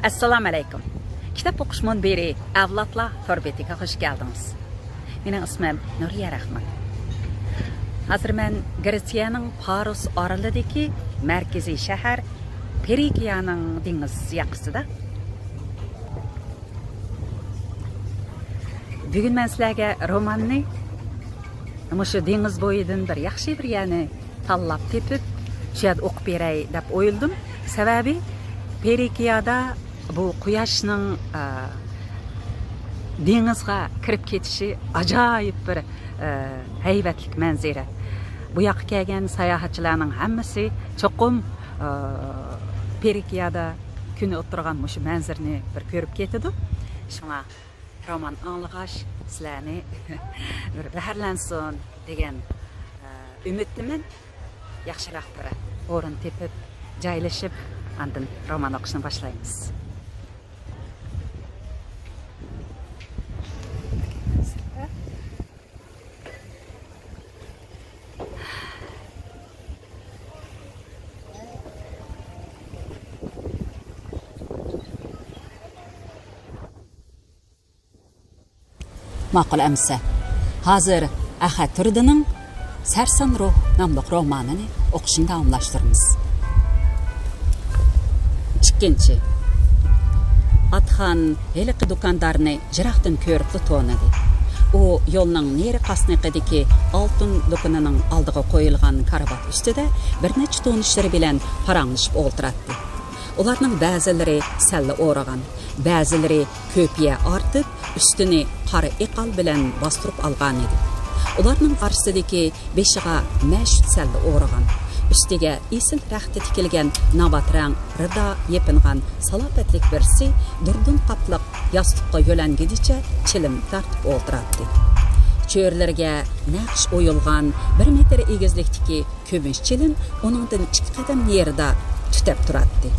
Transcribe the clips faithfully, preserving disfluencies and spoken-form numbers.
ئەسسالامۇ ئەلەيكۇم. كىتاب ئوقۇش مۇنبىرى ئەۋلادلار تور بېتىگە خۇش كەلدىڭىز. مېنىڭ ئىسمىم نۇرىيە رەھمان. ھازىر مەن گرېتسىيەنىڭ پارۇس ئارىلىدىكى مەركىزىي شەھەر پېرىكىيانىڭ دېڭىز ياقىسىدا. بۈگۈن مەن سىلەرگە روماننى مۇشۇ دېڭىز بويىدىن بىر ياخشى بىر يەرنى تاللاپ تېپىپ، شۇ يەردە ئوقۇپ بېرەي دەپ ئويلىدىم. سەۋەبى، پېرىكىيادا بۇ قۇياشنىڭ، ئە، دېڭىزغا كىرىپ كېتىشى ئاجايىپ بىر، ئە، ھەيۋەتلىك مەنزىرە. بۇ ياققا كەلگەن ساياھەتچىلەرنىڭ ھەممىسى چوقۇم، ئە، پېرىكىيادا كۈنى ئولتۇرغان مۇشۇ مەنزىرىنى بىر كۆرۈپ كېتىدۇ. شۇڭا رومان ئاڭلىغاچ، سىلەرنى بىر بەھرىلەنسۇن دېگەن، ئە، ئۈمىدتىمەن. ياخشىراق بىر ئورۇن تېپىپ، جايلىشىپ، ئاندىن رومان ئوقۇشنى باشلايمىز. ماقۇل ئەمىسە، ھازىر ئەخەت تۇردىنىڭ سەرسان روھ ناملىق رومانىنى ئوقۇشنى داۋاملاشتۇرىمىز. ئىككىنچى. ئاتخان ھېلىقى دۇكاندارنى يىراقتىن كۆرۈپلا تونۇدى. ئۇ يولنىڭ نېرى قاسنىقىدىكى ئالتۇن دۇكىنىنىڭ ئالدىغا قويۇلغان كارىۋات ئۈستىدە بىر نەچچە تونۇشلىرى بىلەن پاراڭلىشىپ ئولتۇراتتى. ئۇلارنىڭ بەزىلىرى سەللە ئورىغان، بەزىلىرى كۆپىيە ئارتىپ، ئۈستىنى قارا ئېقال بىلەن باستۇرۇپ ئالغانىدى. ئۇلارنىڭ ئارىسىدىكى بېشىغا مەشۇت سەللە ئورىغان، ئۈستىگە ئېسىل رەختە تىكىلگەن ناۋات رەڭ رىدا يېپىنغان سالاپەتلىك بىرسى دۇردۇن قاپلىق ياستۇققا يۆلەنگىنىچە چىلىم تارتىپ ئولتۇراتتى. چۆرىلىرىگە نەقىش ئويۇلغان بىر مېتىر ئېگىزلىكتىكى كۈمۈش چىلىم ئۇنىڭدىن ئىككى قەدەم نېرىدا تۈتەپ تۇراتتى.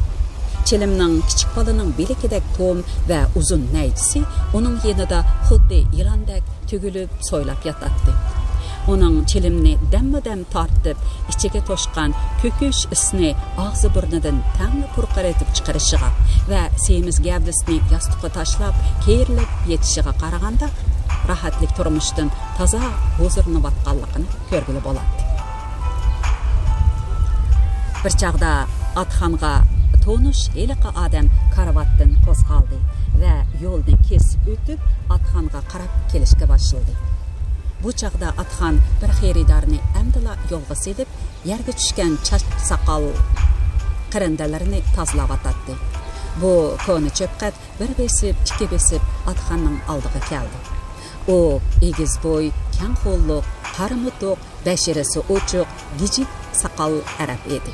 چىلىمنىڭ كىچىك بالىنىڭ بىلىكىدەك توم ۋە ئۇزۇن نەيچىسى ئۇنىڭ يېنىدا خۇددى يىلاندەك تۈگۈلۈپ سويلاپ ياتاتتى. ئۇنىڭ چىلىمنى دەممۇ دەم تارتىپ، ئىچىگە توشقان كۆكۈش ئىسنى ئاغزى بۇرنىدىن تەڭلا پۇرقىرىتىپ چىقىرىشىغا ۋە سېمىز گەۋدىسىنى ياستۇققا تاشلاپ كېرىلىپ يېتىشىغا قارىغاندا، راھەتلىك تۇرمۇشتىن تازا ھۇزۇرلىنىۋاتقانلىقىنى كۆرگىلى بولاتتى. بىر چاغدا ئاتخانغا تونۇش ھېلىقى ئادەم كارىۋاتتىن قوزغالدى ۋە يولنى كېسىپ ئۆتۈپ، ئاتخانغا قاراپ كېلىشكە باشلىدى. بۇ چاغدا ئاتخان بىر خېرىدارنى ئەمدىلا يولغا سېلىپ، يەرگە چۈشكەن چاچ ساقال قېرىندىلىرىنى تازىلاۋاتاتتى. بۇ كونا چۆپقەت بىر بېسىپ، ئىككى بېسىپ ئاتخاننىڭ ئالدىغا كەلدى. ئۇ ئېگىز بوي، كەڭ قوللۇق، قارا مۇتۇق، بەشىرىسى ئوچۇق، گىجىك ساقال ئەرەب ئىدى.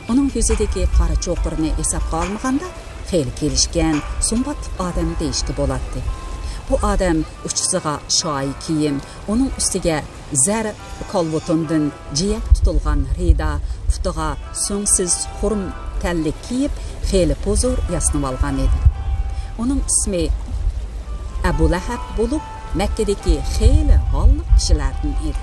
ئۇنىڭ يۈزىدىكى قارا چوقۇرنى ھېسابقا ئالمىغاندا، خېلى كېلىشكەن، سۇمباتلىق ئادەم دېيىشكە بولاتتى. بۇ ئادەم ئۇچىسىغا شايى كىيىم، ئۇنىڭ ئۈستىگە زەر كالۋۇتۇندىن جىيەك تۇتۇلغان رىدا، پۇتىغا سۆڭسىز خۇرۇم تەنلىك كىيىپ، خېلى پۇزۇر ياسىنىۋالغان ئىدى. ئۇنىڭ ئىسمى ئەبۇ لەھەب بولۇپ، مەككىدىكى خېلى ھاللىق كىشىلەردىن ئىدى.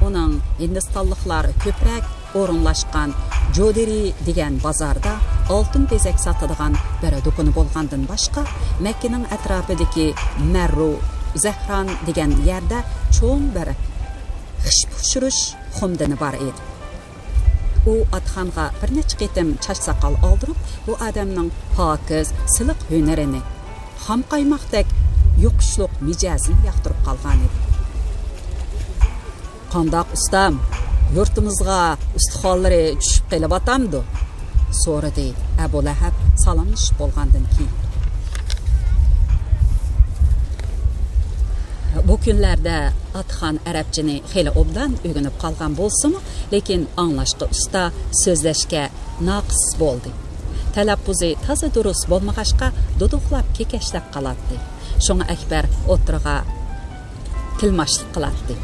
ئۇنىڭ ھىندىستانلىقلار كۆپرەك ئورۇنلاشقان جودىرى دېگەن بازاردا ئالتۇن بېزەك ساتىدىغان بىر دۇكىنى بولغاندىن باشقا، مەككىنىڭ ئەتراپىدىكى مەررۇ، زەھران دېگەن يەردە چوڭ بىر خىش پىشۇرۇش خۇمدىنى بار ئىدى. ئۇ ئاتخانغا بىر نەچچە قېتىم چاچ ساقال ئالدۇرۇپ، بۇ ئادەمنىڭ پاكىز، سىلىق ھۈنىرىنى، خام قايماقتەك يۇقۇشلۇق مىجەزىنى ياقتۇرۇپ قالغانىدى. «قانداق ئۇستام، يۇرتىمىزغا ئۇستىخانلىرى چۈشۈپ قېلىۋاتامدۇ؟» سورىدى ئەبۇ لەھەب سالاملىشىپ بولغاندىن كېيىن. بۇ كۈنلەردە ئاتخان ئەرەبچىنى خېلى ئوبدان ئۆگىنىپ قالغان بولسىمۇ، لېكىن ئاڭلاشقا ئۇستا، سۆزلەشكە ناقىس بولدى. تەلەپپۇزى تازا دۇرۇس بولمىغاچقا، دۇدۇقلاپ، كېكەچلەپ قالاتتى. شۇڭا ئەكبەر ئوتتۇرىغا تىلماشلىق قىلاتتى.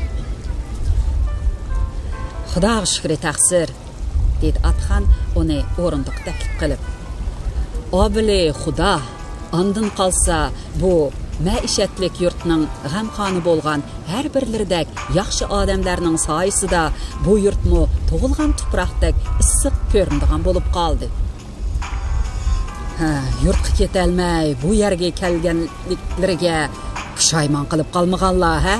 «خۇداغا شۈكرى تەقسىر»، دېدى ئاتخان ئۇنى ئورۇندۇققا تەكلىپ قىلىپ. «ئاۋۋىلى خۇدا، ئاندىن قالسا بۇ مەئىشەتلىك يۇرتنىڭ غەمخورى بولغان ھەر بىرلىرىدەك ياخشى ئادەملەرنىڭ سايىسىدا بۇ يۇرتمۇ تۇغۇلغان تۇپراقتەك ئىسسىق كۆرۈنىدىغان بولۇپ قالدى.» ھە، يۇرتقا كېتەلمەي بۇ يەرگە كەلگەنلىكلىرىگە پۇشايمان قىلىپ قالمىغانلا، ھە؟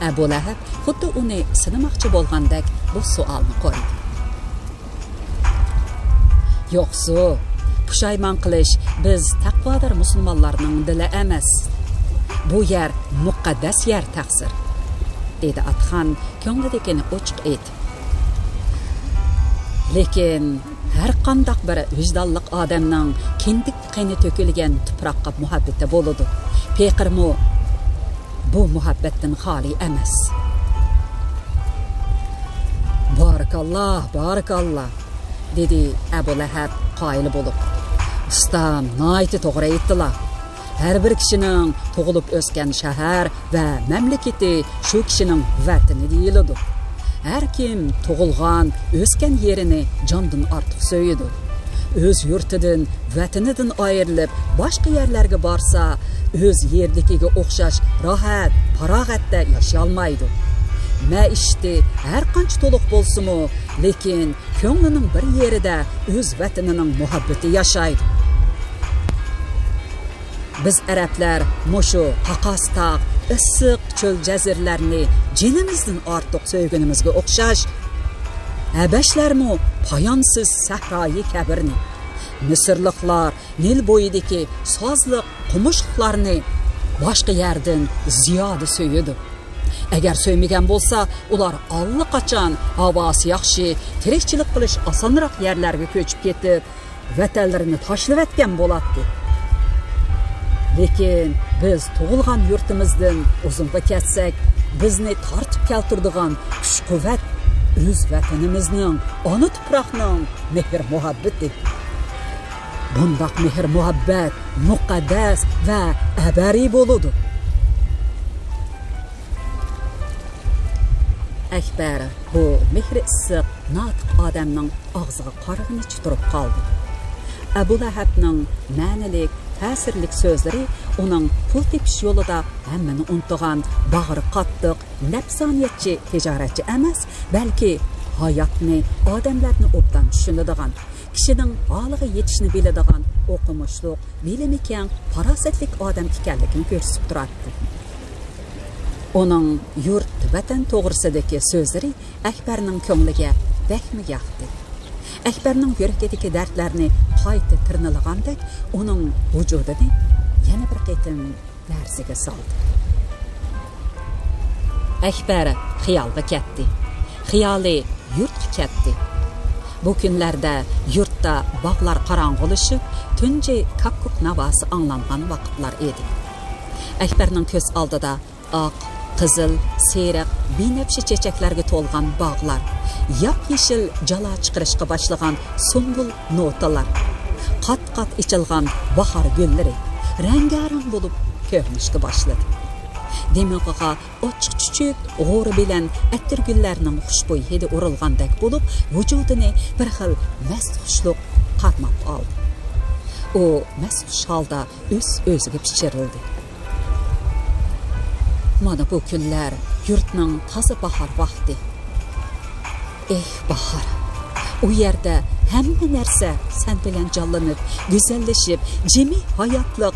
ئەبۇ لەھەب خۇددى ئۇنى سىنىماقچى بولغاندەك بۇ سوئالنى قويدى. يوقسۇ، پۇشايمان قىلىش بىز تەقۋادار مۇسۇلمانلارنىڭ دىلى ئەمەس. بۇ يەر مۇقەددەس يەر، تەقسىر، دېدى ئاتخان كۆڭلىدىكىنى ئوچۇق ئېيتىپ. لېكىن ھەر قانداق بىر ۋىجدانلىق ئادەمنىڭ كىندىك قېنى تۆكۈلگەن تۇپراققا مۇھەببىتى بولىدۇ. پېقىرمۇ بۇ مۇھەببەتتىن خالىي ئەمەس. بارىكاللا، بارىكاللا، دېدى ئەبۇ لەھەب قايىل بولۇپ. ئۇستام ناھايىتى توغرا ئېيتتىلا. ھەر بىر كىشىنىڭ تۇغۇلۇپ ئۆسكەن شەھەر ۋە مەملىكىتى شۇ كىشىنىڭ ۋەتىنى دېيىلىدۇ. ھەر كىم تۇغۇلغان، ئۆسكەن يېرىنى جاندىن ئارتۇق سۆيىدۇ. ئۆز يۇرتىدىن، ۋەتىنىدىن ئايرىلىپ، باشقا يەرلەرگە بارسا، ئۆز يېرىدىكىگە ئوخشاش راھەت، پاراغەتتە ياشىيالمايدۇ. مەئىشىتى ھەر قانچە تولۇق بولسىمۇ، لېكىن كۆڭلىنىڭ بىر يېرىدە ئۆز ۋەتىنىنىڭ مۇھەببىتى ياشايدۇ. بىز ئەرەبلەر مۇشۇ قاقاس تاغ، ئىسسىق چۆل جەزىرىلەرنى جېنىمىزدىن ئارتۇق سۆيگىنىمىزگە ئوخشاش، ھەبەشلەرمۇ پايانسىز سەھرايى كەبىرنى، مىسىرلىقلار نىل بويىدىكى سازلىق قومۇشلۇقلارنى باشقا يەردىن زىيادە سۆيىدۇ. ئەگەر سۆيمىگەن بولسا، ئۇلار ئاللىقاچان ھاۋاسى ياخشى، تىرىكچىلىك قىلىش ئاسانراق يەرلەرگە كۆچۈپ كېتىپ، ۋەتەنلىرىنى تاشلىۋەتكەن بولاتتى. لېكىن بىز تۇغۇلغان يۇرتىمىزدىن ئۇزۇنغا كەتسەك، بىزنى تارتىپ كەلتۈرىدىغان كۈچ-قۇۋۋەت ئۆز ۋەتىنىمىزنىڭ، ئانا تۇپراقنىڭ مېھىر-مۇھەببىتى. بۇنداق مېھىر-مۇھەببەت مۇقەددەس ۋە ئەبەدىي بولىدۇ. ئەكبەر بۇ مېھرى ئىسسىق، ناتىق ئادەمنىڭ ئاغزىغا قارىغىنىچە تۇرۇپ قالدى. ئەبۇ لەھەبنىڭ مەنىلىك، تەسىرلىك سۆزلىرى ئۇنىڭ پۇل تېپىش يولىدا ھەممىنى ئۇنتۇغان، باغرى قاتتىق، نەپسانىيەتچى تىجارەتچى ئەمەس، بەلكى ھاياتنى، ئادەملەرنى ئوبدان چۈشىنىدىغان، كىشىنىڭ ھالىغا يېتىشنى بىلىدىغان، ئوقۇمۇشلۇق، بىلىمى كەڭ، پاراسەتلىك ئادەم ئىكەنلىكىنى كۆرسىتىپ تۇراتتى. ئۇنىڭ يۇرت، ۋەتەن توغرىسىدىكى سۆزلىرى ئەكبەرنىڭ كۆڭلىگە بەكمۇ ياقتى. ئەكبەرنىڭ يۈرىكىدىكى دەردلەرنى قايتا تىرنىلىغاندەك، ئۇنىڭ ۋۇجۇدىنى يەنە بىر قېتىم لەرزىگە سالدى. ئەكبەر خىيالغا كەتتى. خىيالى يۇرتقا كەتتى. بۇ كۈنلەردە يۇرتتا باغلار قاراڭغۇلىشىپ، تۇنجى كاككۇك ناۋاسى ئاڭلانغان ۋاقىتلار ئىدى. ئەكبەرنىڭ كۆز ئالدىدا ئاق، قىزىل، سېرىق، بىنەپشە چېچەكلەرگە تولغان باغلار، ياپيېشىل جالا چىقىرىشقا باشلىغان سۇمبۇل نوتىلار، قات-قات ئېچىلغان باھار گۈللىرى رەڭگارەڭ بولۇپ كۆرۈنۈشكە باشلىدى. دىمىقىغا ئاچچىق چۈچۈك غورى بىلەن ئەتىرگۈللەرنىڭ خۇشبۇي ھىدى ئۇرۇلغاندەك بولۇپ، ۋۇجۇدىنى بىر خىل مەستخۇشلۇق قارماپ ئالدى. ئۇ مەستخۇش ھالدا ئۆز-ئۆزىگە پىچىرلىدى. مانا بۇ كۈنلەر يۇرتنىڭ تازا باھار ۋاقتى. ئېھ، باھار! ئۇ يەردە ھەممە نەرسە سەن بىلەن جانلىنىپ، گۈزەللىشىپ، جىمى ھاياتلىق،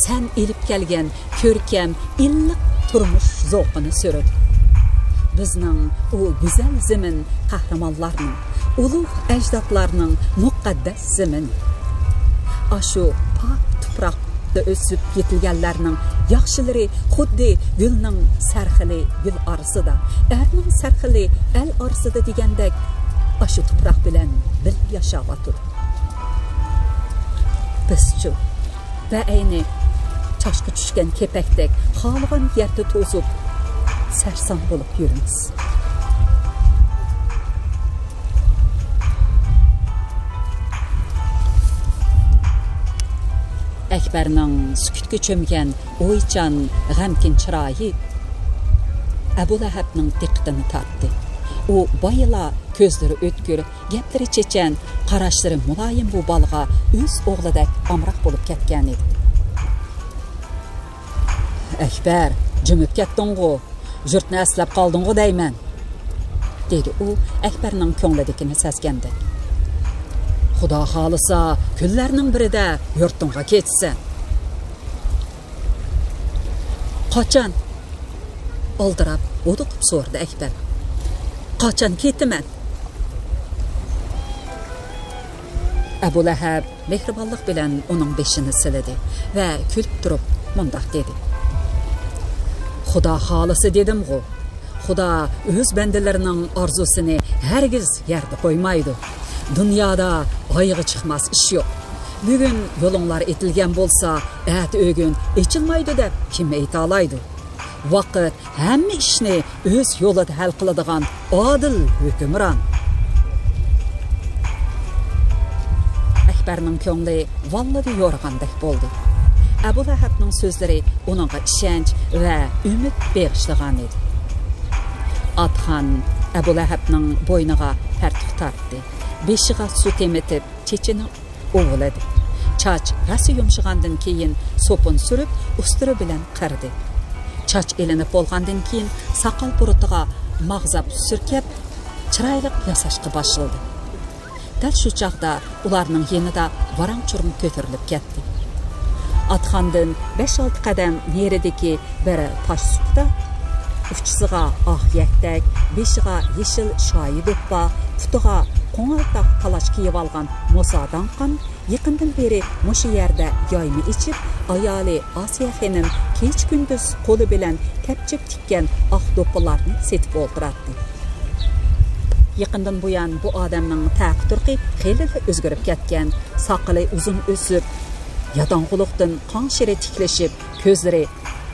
سەن ئېلىپ كەلگەن كۆركەم، ئىللىق تۇرمۇش زوقىنى سۈرىدۇ. بىزنىڭ ئۇ گۈزەل زېمىن قەھرىمانلارنىڭ، ئۇلۇغ ئەجدادلارنىڭ مۇقەددەس زېمىنى. ئاشۇ پاك تۇپراقتا ئۆسۈپ يېتىلگەنلەرنىڭ ياخشىلىرى خۇددى گۈلنىڭ سەرخىلى گۈل ئارىسىدا، ئەرنىڭ سەرخىلى ئەل ئارىسىدا دېگەندەك، ئاشۇ تۇپراق بىلەن بىللە ياشاۋاتىدۇ. بىزچۇ؟ بەئەينى چاشقا چۈشكەن كېپەكتەك خالىغان يەردە توزۇپ، سەرسان بولۇپ يۈرىمىز. ئەكبەرنىڭ سۈكۈتكە چۆمگەن ئويچان، غەمكىن چىرايى ئەبۇ لەھەبنىڭ دىققىتىنى تارتتى. ئۇ بايىلا كۆزلىرى ئۆتكۈر، گەپلىرى چېچەن، قاراشلىرى مۇلايىم بۇ بالىغا ئۆز ئوغلىدەك ئامراق بولۇپ كەتكەنىدى. ئەكبەر، جىمىپ كەتتىڭغۇ؟ يۇرتنى ئەسلەپ قالدىڭغۇ دەيمەن، دېدى ئۇ ئەكبەرنىڭ كۆڭلىدىكىنى سەزگەندەك. خۇدا خالىسا، كۈنلەرنىڭ بىرىدە يۇرتۇڭغا كېتىسەن. قاچان؟ ئالدىراپ، ھودۇقۇپ سورىدى ئەكبەر. قاچان كېتىمەن؟ ئەبۇ لەھەب مېھرىبانلىق بىلەن ئۇنىڭ بېشىنى سىلىدى ۋە كۈلۈپ تۇرۇپ مۇنداق دېدى: «خۇدا خالىسا دېدىمغۇ، خۇدا ئۆز بەندىلىرىنىڭ ئارزۇسىنى ھەرگىز يەردە قويمايدۇ. دۇنيادا ئايىغى چىقماس ئىش يوق. بۈگۈن يولۇڭلار ئېتىلگەن بولسا، ئەتە ئۆگۈن ئېچىلمايدۇ دەپ كىم ئېيتالايدۇ؟ ۋاقىت ھەممە ئىشنى ئۆز يولىدا ھەل قىلىدىغان ئادىل ھۆكۈمران.» ئەكبەرنىڭ كۆڭلى ۋاللىدا يورۇغاندەك بولدى. ئەبۇ لەھەبنىڭ سۆزلىرى ئۇنىڭغا ئىشەنچ ۋە ئۈمىد بېغىشلىغانىدى. ئاتخان ئەبۇ لەھەبنىڭ بوينىغا پەرتۇق تارتتى، بېشىغا سۇ تېمىتىپ، چېچىنى ئۇۋىلىدى. چاچ راسا يۇمشىغاندىن كېيىن، سوپۇن سۈرۈپ، ئۇستىرا بىلەن قىردى. چاچ ئېلىنىپ بولغاندىن كېيىن، ساقال بۇرۇتىغا ماغزاپ سۈركەپ، چىرايلىق ياساشقا باشلىدى. دەل شۇ چاغدا ئۇلارنىڭ يېنىدا ۋاراڭ-چۇرۇڭ كۆتۈرۈلۈپ كەتتى. ئاتخاندىن بەش-ئالتە قەدەم نېرىدىكى بىر تاش سۇپىدا ئۇچىسىغا ئاق يەكتەك، بېشىغا يېشىل شايى دۇپپا، پۇتىغا قوڭۇرتاق كالاچ كىيىۋالغان موسا داڭقان يېقىندىن بېرى مۇشۇ يەردە يايما ئېچىپ، ئايالى ئاسىيە خېنىم كېچە-كۈندۈز قولى بىلەن تەپچىپ تىككەن ئاق دوپپىلارنى سېتىپ ئولتۇراتتى. يېقىندىن بۇيان بۇ ئادەمنىڭ تەقى-تۇرقى خېلىلا ئۆزگىرىپ كەتكەن. ساقىلى ئۇزۇن ئۆسۈپ، ياداڭغۇلۇقتىن قاڭشىرى تىكلىشىپ، كۆزلىرى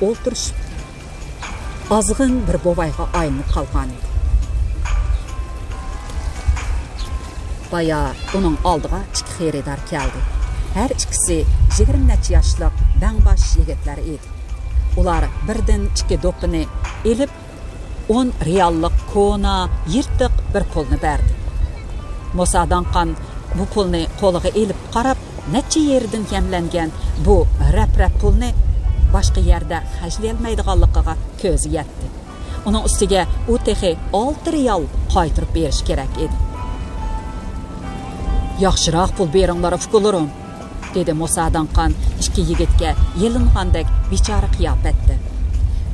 ئولتۇرۇشۇپ، ئازغىن بىر بوۋايغا ئايلىنىپ قالغانىدى. بايا ئۇنىڭ ئالدىغا ئىككى خېرىدار كەلدى. ھەر ئىككىسى يىگىرمە نەچچە ياشلىق بەڭباش يىگىتلەر ئىدى. ئۇلار بىردىن ئىككى دوپپىنى ئېلىپ، ئون رىياللىق كونا، يىرتىق بىر پۇلنى بەردى. موسا داڭقان بۇ پۇلنى قولىغا ئېلىپ قاراپ، نەچچە يېرىدىن يەملەنگەن بۇ رەپ-رەپ پۇلنى باشقا يەردە خەجلىيەلمەيدىغانلىقىغا كۆزى يەتتى. ئۇنىڭ ئۈستىگە ئۇ تېخى ئالتە رىيال قايتۇرۇپ بېرىشى كېرەك ئىدى. «ياخشىراق پۇل بېرىڭلار، ئۇكىلىرىم!» دېدى موسا داڭقان ئىككى يىگىتكە يېلىنغاندەك بىچارە قىياپەتتە.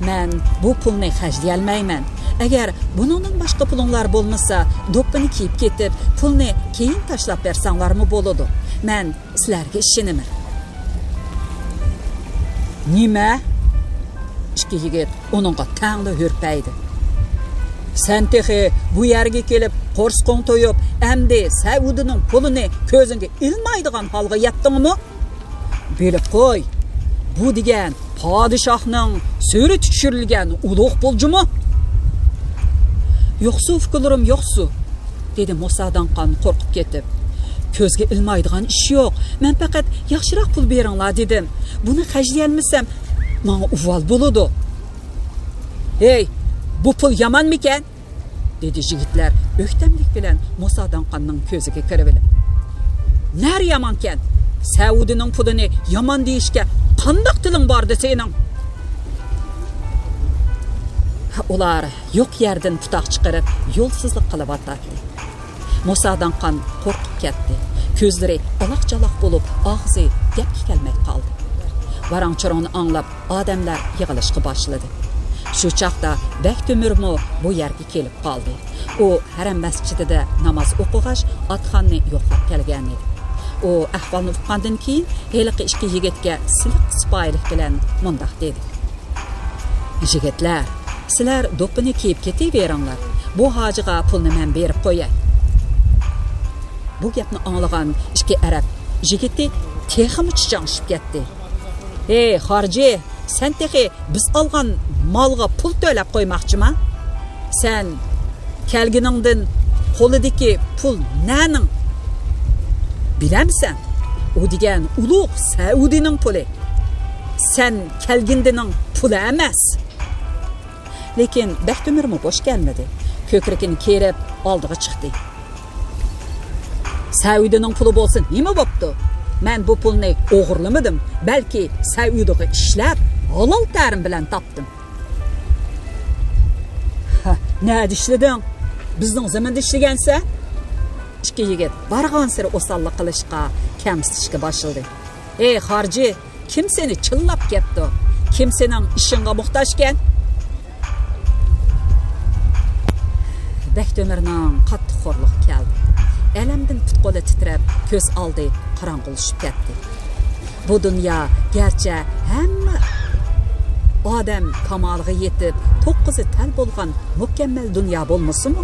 «مەن بۇ پۇلنى خەجلىيەلمەيمەن. ئەگەر بۇنىڭدىن باشقا پۇلۇڭلار بولمىسا، دوپپىنى كىيىپ كېتىپ، پۇلنى كېيىن تاشلاپ بەرسەڭلارمۇ بولىدۇ. مەن سىلەرگە ئىشىنىمەن.» «نېمە؟» ئىككى يىگىت ئۇنىڭغا تەڭلا ھۈرپەيدى. «سەن تېخى بۇ يەرگە كېلىپ، قورسىقىڭ تويۇپ، ئەمدى سەئۇدىنىڭ پۇلىنى كۆزۈڭگە ئىلمايدىغان ھالغا يەتتىڭمۇ؟ بىلىپ قوي، بۇ دېگەن پادىشاھنىڭ سۈرىتى چۈشۈرۈلگەن ئۇلۇغ پۇل جۇمۇ.» «يوقسۇ، ئۇكىلىرىم، يوقسۇ!» دېدى موسا داڭقان قورقۇپ كېتىپ. «كۆزگە ئىلمايدىغان ئىش يوق. مەن پەقەت ياخشىراق پۇل بېرىڭلار دېدىم. بۇنى خەجلىيەلمىسەم، ماڭا ئۇۋال بولىدۇ.» «ھەي، بۇ پۇل يامانمىكەن؟» دېدى يىگىتلەر ئۆكتەملىك بىلەن موسا داڭقاننىڭ كۆزىگە كىرىۋېلىپ. «نەرە يامانكەن؟ سەئۇدىنىڭ پۇلىنى يامان دېيىشكە قانداق تىلىڭ باردى سېنىڭ؟» ئۇلار يوق يەردىن پۇتاق چىقىرىپ، يولسىزلىق قىلىۋاتاتتى. موسا داڭقان قورقۇپ كەتتى. كۆزلىرى ئالاق-چالاق بولۇپ، ئاغزى گەپكە كەلمەي قالدى. ۋاراڭ-چۇرۇڭنى ئاڭلاپ، ئادەملەر يىغىلىشقا باشلىدى. شۇ چاغدا بەكتۆمۈرمۇ بۇ يەرگە كېلىپ قالدى. ئۇ ھەرەم مەسچىتىدە ناماز ئوقۇغاچ، ئاتخاننى يوقلاپ كەلگەنىدى. ئۇ ئەھۋالنى ئۇققاندىن كېيىن، ھېلىقى ئىككى يىگىتكە سىلىق سىپايىلىك بىلەن مۇنداق دېدى: «يىگىتلەر، سىلەر دوپپىنى كىيىپ كېتىۋېرىڭلار. بۇ ھاجىغا پۇلنى مەن بېرىپ قوياي.» بۇ گەپنى ئاڭلىغان ئىككى ئەرەب يىگىتى تېخىمۇ چىچاڭشىپ كەتتى. «ھەي، خارجى، سەن تېخى بىز ئالغان مالغا پۇل تۆلەپ قويماقچىما؟ سەن كەلگىنىڭدىن قولىدىكى پۇل نەنىڭ؟ بىلەمسەن؟ ئۇ دېگەن ئۇلۇغ سەئۇدىنىڭ پۇلى. سەن كەلگىنىدىنىڭ پۇلى ئەمەس.» لېكىن بەكتۆمۈرمۇ بوش كەلمىدى. كۆكرىكىنى كېرىپ ئالدىغا چىقتى. «سەئۇدىنىڭ پۇلى بولسا نېمە بوپتۇ؟ مەن بۇ پۇلنى ئوغرىلىمىدىم، بەلكى سەئۇدىغا ئىشلەپ، ھالال تەرىم بىلەن تاپتىم.» «ھە، نەدە ئىشلىدىڭ؟ بىزنىڭ زېمىندا ئىشلىگەنسەن.» ئىككى يىگىت بارغانسېرى ئوساللىق قىلىشقا، كەمسىتىشكە باشلىدى. «ئەي خارجى، كىم سېنى چىللاپ كەپتۇ؟ كىم سېنىڭ ئىشىڭغا موھتاجكەن؟» بەكتۆمۈرنىڭ قاتتىق خورلۇقى كەلدى. ئەلەمدىن پۇت-قولى تىترەپ، كۆز ئالدى قاراڭغۇلىشىپ كەتتى. بۇ دۇنيا گەرچە ھەممە ئادەم كامالىغا يېتىپ، توققۇزى تەل بولغان مۇكەممەل دۇنيا بولمىسىمۇ،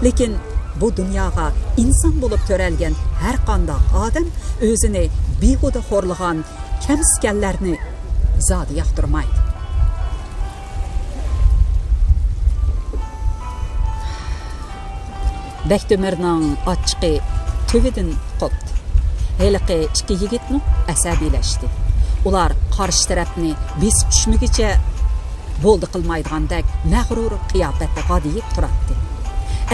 لېكىن بۇ دۇنياغا ئىنسان بولۇپ تۆرەلگەن ھەرقانداق ئادەم ئۆزىنى بىھۇدە خورلىغان كەمسىتكەنلەرنى زادى ياقتۇرمايدۇ. بەكتۆمۈرنىڭ ئاچچىقى تۈۋىدىن قوپتى. ھېلىقى ئىككى يىگىتمۇ ئەسەبىيلەشتى. ئۇلار قارشى تەرەپنى بېسىپ چۈشمىگۈچە بولدى قىلمايدىغاندەك مەغرۇر قىياپەتتە غادىيىپ تۇراتتى.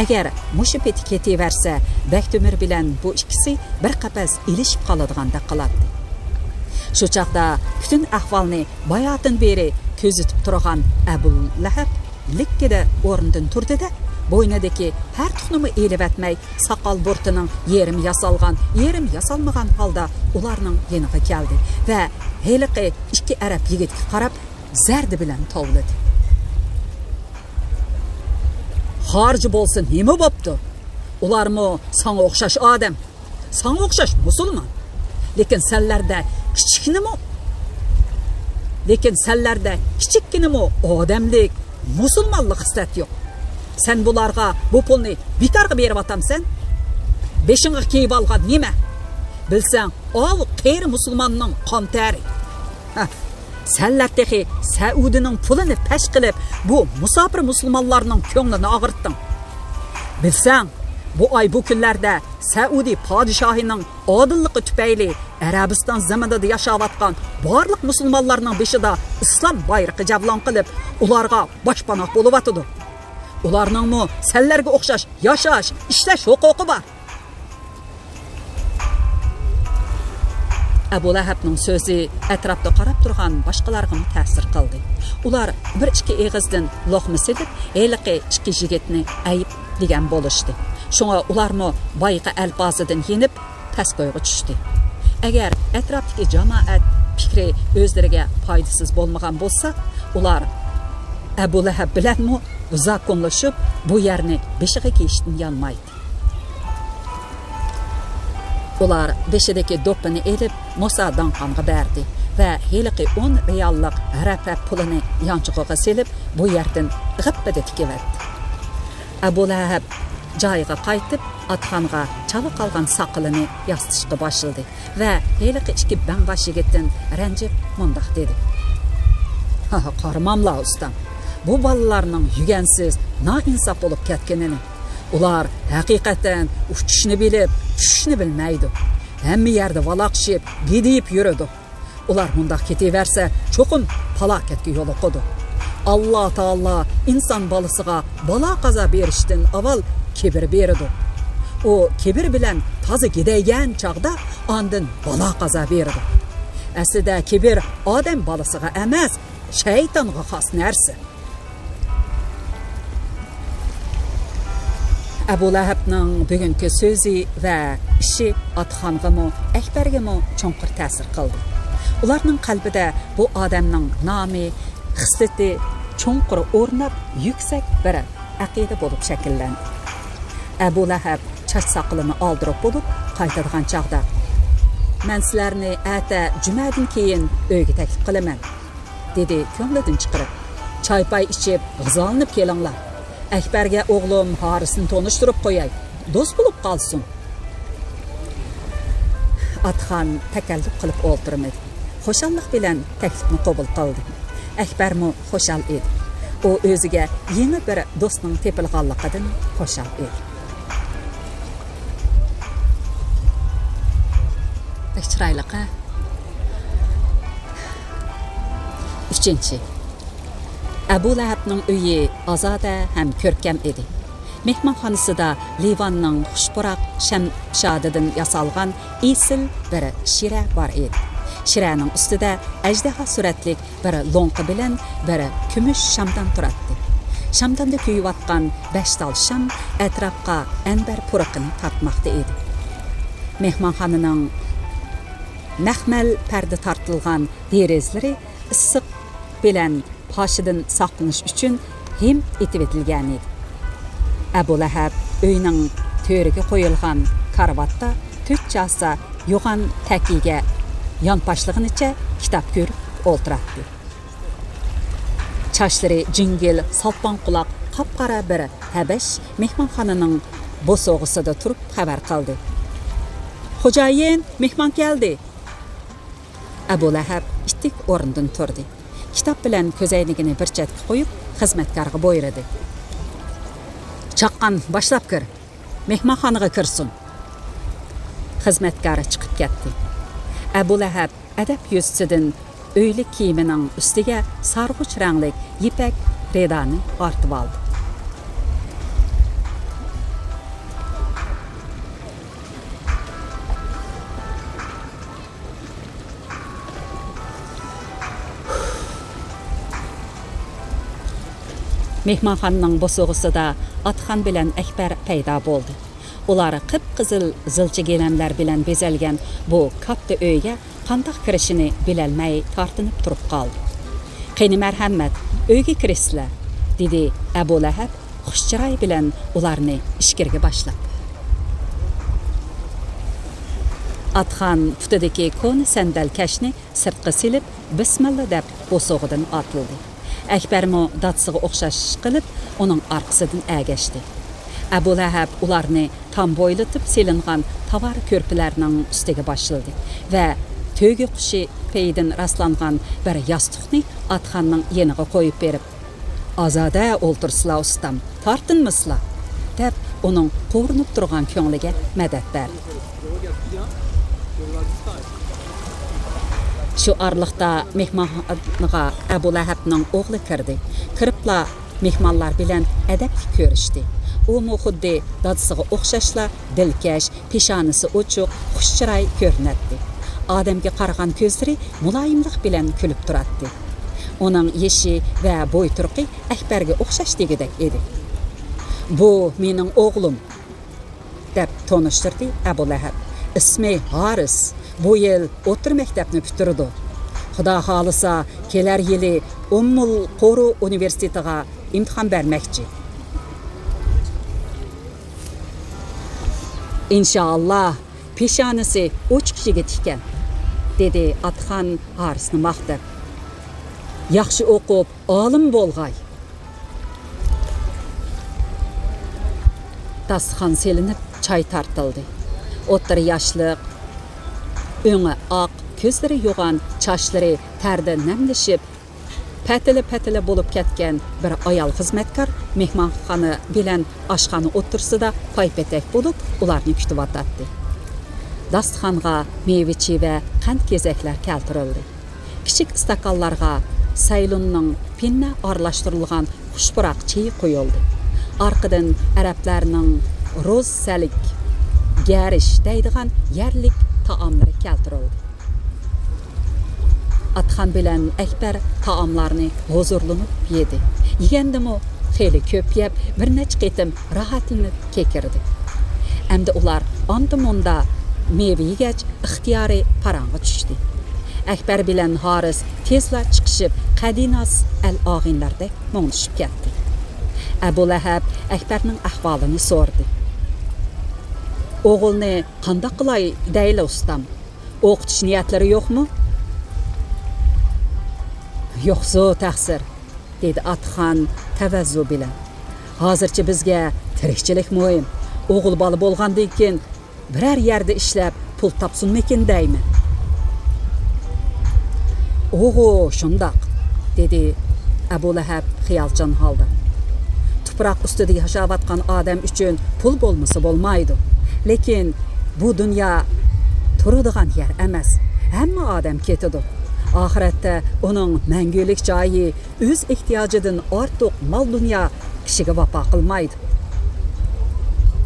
ئەگەر مۇشۇ پېتى كېتىۋەرسە، بەكتۆمۈر بىلەن بۇ ئىككىسى بىر قەپەس ئېلىشىپ قالىدىغاندەك قىلاتتى. شۇ چاغدا پۈتۈن ئەھۋالنى باياتىن بېرى كۆزىتىپ تۇرغان ئەبۇلەھەب لىككىدە ئورنىدىن تۇردى-دە، بوينىدىكى پەرتۇقنىمۇ ئېلىۋەتمەي، ساقال بۇرۇتىنىڭ يېرىم ياسالغان، يېرىم ياسالمىغان ھالدا ئۇلارنىڭ يېنىغا كەلدى ۋە ھېلىقى ئىككى ئەرەب يىگىتكە قاراپ زەردە بىلەن توۋلىدى. «خارجى بولسا نېمە بوپتۇ؟ ئۇلارمۇ ساڭا ئوخشاش ئادەم. ساڭا ئوخشاش مۇسۇلمان. لېكىن سەنلەردە كىچىككىنىمۇ، لېكىن سەنلەردە كىچىككىنىمۇ ئادەملىك، مۇسۇلمانلىق خىسلەت يوق. سەن بۇلارغا بۇ پۇلنى بىكارغا بېرىۋاتامسەن؟ بېشىڭغا كىيىۋالغان نېمە؟ بىلسەڭ، ئاۋۇ قېرى مۇسۇلماننىڭ قان تەرى. ھە، سەنلەر تېخى سەئۇدىنىڭ پۇلىنى پەش قىلىپ، بۇ مۇساپىر مۇسۇلمانلارنىڭ كۆڭلىنى ئاغرىتتىڭ. بىلسەڭ، بۇ ئاي، بۇ كۈنلەردە سەئۇدى پادىشاھىنىڭ ئادىللىقى تۈپەيلى ئەرەبىستان زېمىنىدا ياشاۋاتقان بارلىق مۇسۇلمانلارنىڭ بېشىدا ئىسلام بايرىقى جەۋلان قىلىپ، ئۇلارغا باشپاناھ بولۇۋاتىدۇ. ئۇلارنىڭمۇ سەنلەرگە ئوخشاش ياشاش، ئىشلەش ھوقۇقى بار.» ئەبۇ لەھەبنىڭ سۆزى ئەتراپتا قاراپ تۇرغان باشقىلارغىمۇ تەسىر قىلدى. ئۇلار بىر ئىككى ئېغىزدىن لوقما سېلىپ، ھېلىقى ئىككى يىگىتنى ئەيىبلىگەن بولۇشتى. شۇڭا ئۇلارمۇ بايىقى ئەلپازىدىن يېنىپ، پەس كويغا چۈشتى. ئەگەر ئەتراپتىكى جامائەت پىكرى ئۆزلىرىگە پايدىسىز بولمىغان بولسا، ئۇلار ئەبۇ لەھەب بىلەنمۇ زاكونلىشىپ، بۇ يەرنى بېشىغا كىيىشتىن يانمايتتى. ئۇلار بېشىدىكى دوپپىنى ئېلىپ، موسا داڭخانغا بەردى ۋە ھېلىقى ئون رىياللىق ھەرەپە پۇلىنى يانچۇقىغا سېلىپ، بۇ يەردىن غىپپىدە تىكىۋەتتى. ئەبۇ لەھەب جايىغا قايتىپ، ئاتخانغا چالا قالغان ساقىلىنى ياسىتىشقا باشلىدى ۋە ھېلىقى ئىككى بەڭباش يىگىتتىن رەنجىپ مۇنداق دېدى: «ھا، قارىماملا، ئۇستام، بۇ بالىلارنىڭ يۈگەنسىز، نائىنساپ بولۇپ كەتكىنىنى. ئۇلار ھەقىقەتەن ئۇچۇشنى بىلىپ، چۈشۈشنى بىلمەيدۇ. ھەممە يەردە ۋالاقلىشىپ، گىدىيىپ يۈرىدۇ. ئۇلار مۇنداق كېتىۋەرسە، چوقۇم پالاكەتكە يولۇقىدۇ. ئاللا تائالا ئىنسان بالىسىغا بالا-قازا بېرىشتىن ئاۋۋال كىبىر بېرىدۇ. ئۇ كىبىر بىلەن تازا گىدەيگەن چاغدا ئاندىن بالا-قازا بېرىدۇ. ئەسلىدە كىبىر ئادەم بالىسىغا ئەمەس، شەيتانغا خاس نەرسە.» ئەبۇ لەھەبنىڭ بۈگۈنكى سۆزى ۋە ئىشى ئاتىخانغىمۇ، ئەكبەرگىمۇ چوڭقۇر تەسىر قىلدى. ئۇلارنىڭ قەلبىدە بۇ ئادەمنىڭ نامى، خىسلىتى چوڭقۇر ئورناپ، يۈكسەك بىر ئەقىدە بولۇپ شەكىللەندى. ئەبۇ لەھەب چاچ ساقىلىنى ئالدۇرۇپ بولۇپ قايتىدىغان چاغدا، «مەن سىلەرنى ئەتە جۈمەدىن كېيىن ئۆيگە تەكلىپ قىلىمەن.» دېدى كۆڭلىدىن چىقىرىپ. «چاي-پاي ئىچىپ، غىزالىنىپ كېلىڭلار. ئەكبەرگە ئوغلۇم ھارىسنى تونۇشتۇرۇپ قوياي، دوست بولۇپ قالسۇن.» ئاتىخان تەكەللۇپ قىلىپ ئولتۇرمىدى. خۇشاللىق بىلەن تەكلىپنى قوبۇل قىلدى. ئەكبەرمۇ خۇشال ئىدى. ئۇ ئۆزىگە يېڭى بىر دوستنىڭ تېپىلغانلىقىدىن خۇشال ئىدى. بەك چىرايلىق، ھە؟ ئۈچىنچى. ئەبۇ لەھەبنىڭ ئۆيى ئازادە ھەم كۆركەم ئىدى. مېھمانخانىسىدا لىۋاننىڭ خۇش پۇراق شەمشادىدىن ياسالغان ئېسىل بىر شىرە بار ئىدى. شىرەنىڭ ئۈستىدە ئەجدىھا سۈرەتلىك بىر لوڭقا بىلەن بىر كۈمۈش شامدان تۇراتتى. شامداندا كۆيۈۋاتقان بەش تال شام ئەتراپقا ئەنبەر پۇرىقىنى تارتماقتا ئىدى. مېھمانخانىنىڭ مەخمەل پەردە تارتىلغان دېرىزىلىرى ئىسسىق بىلەن پاشىدىن ساقلىنىش ئۈچۈن ھىم ئېتىۋېتىلگەنىدى. ئەبۇ لەھەب ئۆينىڭ تۆرىگە قويۇلغان كارىۋاتتا تۆت چاسا يوغان تەكىيىگە يانپاشلىغىنىچە كىتاب كۆرۈپ ئولتۇراتتى. چاچلىرى جىڭگىل، سالپاڭ قۇلاق، قاپقارا بىر ھەبەش مېھمانخانىنىڭ بوسۇغىسىدا تۇرۇپ خەۋەر قىلدى. «خوجايىن، مېھمان كەلدى!» ئەبۇ لەھەب ئىتتىك ئورنىدىن تۇردى. كىتاب بىلەن كۆزەينىكىنى بىر چەتكە قويۇپ، خىزمەتكارغا بۇيرۇدى. «چاققان، باشلاپ كىر! مېھمانخانىغا كىرسۇن!» خىزمەتكار چىقىپ كەتتى. ئەبۇ لەھەب ئەدەپ يۈزىسىدىن ئۆيلۈك كىيىمىنىڭ ئۈستىگە سارغۇچ رەڭلىك يىپەك رىدانى ئارتىۋالدى. مېھمانخانىنىڭ بوسۇغىسىدا ئاتىخان بىلەن ئەكبەر پەيدا بولدى. ئۇلار قىپقىزىل زىلچە گىلەملەر بىلەن بېزەلگەن بۇ كاتتا ئۆيگە قانداق كىرىشىنى بىلەلمەي تارتىنىپ تۇرۇپ قالدى. «قېنى، مەرھەمەت، ئۆيگە كىرىسىلەر!» دېدى ئەبۇ لەھەب خۇش چىراي بىلەن ئۇلارنى ئىچكىرىگە باشلاپ. ئاتىخان پۇتىدىكى كونا سەندەل كەشنى سىرتقا سېلىپ، بىسمىللا دەپ بوسۇغىدىن ئاتلىدى. ئەكبەرمۇ دادىسىغا ئوخشاش قىلىپ، ئۇنىڭ ئارقىسىدىن ئەگەشتى. ئەبۇ لەھەب ئۇلارنى تام بويلىتىپ سېلىنغان تاۋار كۆرپىلەرنىڭ ئۈستىگە باشلىدى ۋە تۆگە قۇشى پېيىدىن راسلانغان بىر ياستۇقنى ئاتىخاننىڭ يېنىغا قويۇپ بېرىپ، «ئازادە ئولتۇرسىلا، ئۇستام، تارتىنمىسىلا!» دەپ، ئۇنىڭ قورۇنۇپ تۇرغان كۆڭلىگە مەدەت بەردى. شۇ ئارىلىقتا مېھمانخانىغا ئەبۇ لەھەبنىڭ ئوغلى كىردى. كىرىپلا مېھمانلار بىلەن ئەدەپلىك كۆرۈشتى. ئۇمۇ خۇددى دادىسىغا ئوخشاشلا دىلكەش، پېشانىسى ئوچۇق، خۇش چىراي كۆرۈنەتتى. ئادەمگە قارىغان كۆزلىرى مۇلايىملىق بىلەن كۈلۈپ تۇراتتى. ئۇنىڭ يېشى ۋە بوي تۇرقى ئەكبەرگە ئوخشاش دېگۈدەك ئىدى. «بۇ مېنىڭ ئوغلۇم!» دەپ تونۇشتۇردى ئەبۇ لەھەب. «ئىسمى ھارىس، بۇ يىل ئوتتۇرا مەكتەپنى پۈتتۈرىدۇ. خۇدا خالىسا، كېلەر يىلى ئۇممۇل قۇرۇ ئۇنىۋېرسىتېتىغا ئىمتىھان بەرمەكچى.» «ئىنشائاللا، پېشانىسى ئوچۇق يىگىت ئىكەن»، دېدى ئاتىخان ھارىسنى ماختاپ. «ياخشى ئوقۇپ، ئالىم بولغاي!» داستىخان سېلىنىپ، چاي تارتىلدى. ئوتتۇرا ياشلىق، ئۆڭى ئاق، كۆزلىرى يوغان، چاچلىرى تەردە نەملىشىپ، پەتىلە-پەتىلە بولۇپ كەتكەن بىر ئايال خىزمەتكار مېھمانخانا بىلەن ئاشخانا ئوتتۇرىسىدا پايپېتەك بولۇپ، ئۇلارنى كۈتۈۋاتاتتى. داستىخانغا مېۋە-چىۋە، قەنت-گېزەكلەر كەلتۈرۈلدى. كىچىك ئىستاكانلارغا سەيلۇننىڭ پىننە ئارىلاشتۇرۇلغان خۇش پۇراق چېيى قۇيۇلدى. ئارقىدىن ئەرەبلەرنىڭ روز سەلىك، گەرىش دەيدىغان يەرلىك تائاملىرى كەلتۈرۈلدى. ئاتىخان بىلەن ئەكبەر تائاملارنى ھۇزۇرلىنىپ يېدى. يېگەندىمۇ خېلى كۆپ يەپ، بىر نەچچە قېتىم راھەتلىنىپ كېكىردى. ئەمدى ئۇلار ئاندا-مۇندا مېۋە يېگەچ، ئىختىيارىي پاراڭغا چۈشتى. ئەكبەر بىلەن ھارىس تېزلا چىقىشىپ، قەدىناس ئەل-ئاغىنىلەردەك مۇڭدىشىپ كەتتى. ئەبۇ لەھەب ئەكبەرنىڭ ئەھۋالىنى سورىدى. «ئوغۇلنى قانداق قىلاي دەيلى، ئۇستام؟ ئوقۇتۇش نىيەتلىرى يوقمۇ؟» «يوقسۇ تەقسىر»، دېدى ئاتىخان تەۋەززۇ بىلەن. «ھازىرچە بىزگە تىرىكچىلىك مۇھىم. ئوغۇل بالا بولغاندىن كېيىن بىرەر يەردە ئىشلەپ پۇل تاپسۇنمىكىن دەيمەن.» «ئوغۇ، شۇنداق»، دېدى ئەبۇ لەھەب خىيالچان ھالدا. «تۇپراق ئۈستىدە ياشاۋاتقان ئادەم ئۈچۈن پۇل بولمىسا بولمايدۇ. لېكىن بۇ دۇنيا تۇرىدىغان يەر ئەمەس. ھەممە ئادەم كېتىدۇ. ئاخىرەتتە ئۇنىڭ مەڭگۈلۈك جايى، ئۆز ئېھتىياجىدىن ئارتۇق مال-دۇنيا كىشىگە ۋاپا قىلمايدۇ.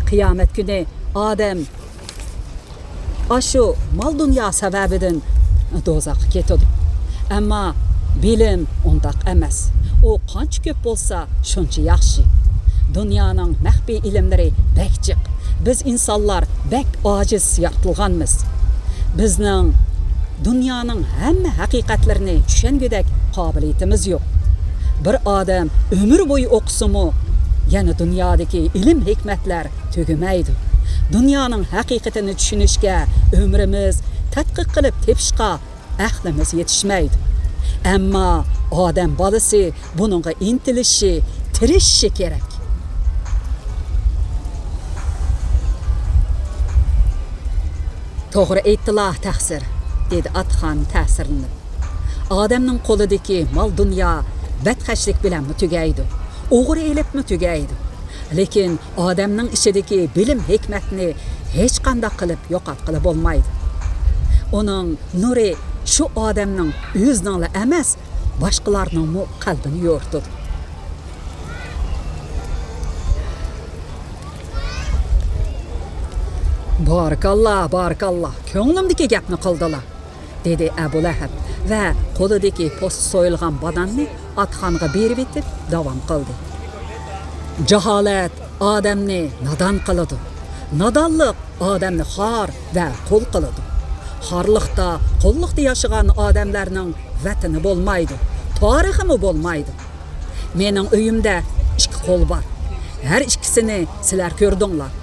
قىيامەت كۈنى ئادەم ئاشۇ مال-دۇنيا سەۋەبىدىن دوزاخقا كېتىدۇ. ئەمما بىلىم ئۇنداق ئەمەس. ئۇ قانچە كۆپ بولسا، شۇنچە ياخشى. دۇنيانىڭ مەخپىي ئىلىملىرى بەك جىق. بىز ئىنسانلار بەك ئاجىز يارىتىلغانمىز. بىزنىڭ دۇنيانىڭ ھەممە ھەقىقەتلىرىنى چۈشەنگۈدەك قابىلىيىتىمىز يوق. بىر ئادەم ئۆمۈر بويى ئوقۇسىمۇ، يەنە دۇنيادىكى ئىلىم-ھېكمەتلەر تۈگىمەيدۇ. دۇنيانىڭ ھەقىقىتىنى چۈشىنىشكە ئۆمرىمىز، تەتقىق قىلىپ تېپىشقا ئەقلىمىز يېتىشمەيدۇ. ئەمما ئادەم بالىسى بۇنىڭغا ئىنتىلىشى، تىرىشىشى كېرەك. توغرا ئېيتتىلا، تەقسىر، دېدى ئاتىخان تەسىرلىنىپ. ئادەمنىڭ قولىدىكى مال-دۇنيا بەدخەجلىك بىلەنمۇ تۈگەيدۇ، ئوغرى ئېلىپمۇ تۈگەيدۇ. لېكىن ئادەمنىڭ ئىچىدىكى بىلىم-ھېكمەتنى ھېچقانداق قىلىپ يوقاتقىلى بولمايدۇ. ئۇنىڭ نۇرى شۇ ئادەمنىڭ ئۆزىنىڭلا ئەمەس، باشقىلارنىڭمۇ قەلبىنى يورۇتىدۇ. بارىكاللا، بارىكاللا، كۆڭلۈمدىكى گەپنى قىلدىلا، دېدى ئەبۇلەھەب ۋە قولىدىكى پوستى سويۇلغان باناننى ئاتىخانغا بېرىۋېتىپ داۋام قىلدى. جاھالەت ئادەمنى نادان قىلىدۇ. نادانلىق ئادەمنى خار ۋە قۇل قىلىدۇ. خارلىقتا، قۇللۇقتا ياشىغان ئادەملەرنىڭ ۋەتىنى بولمايدۇ، تارىخىمۇ بولمايدۇ. مېنىڭ ئۆيۈمدە ئىككى قۇل بار. ھەر ئىككىسىنى سىلەر كۆردۈڭلار.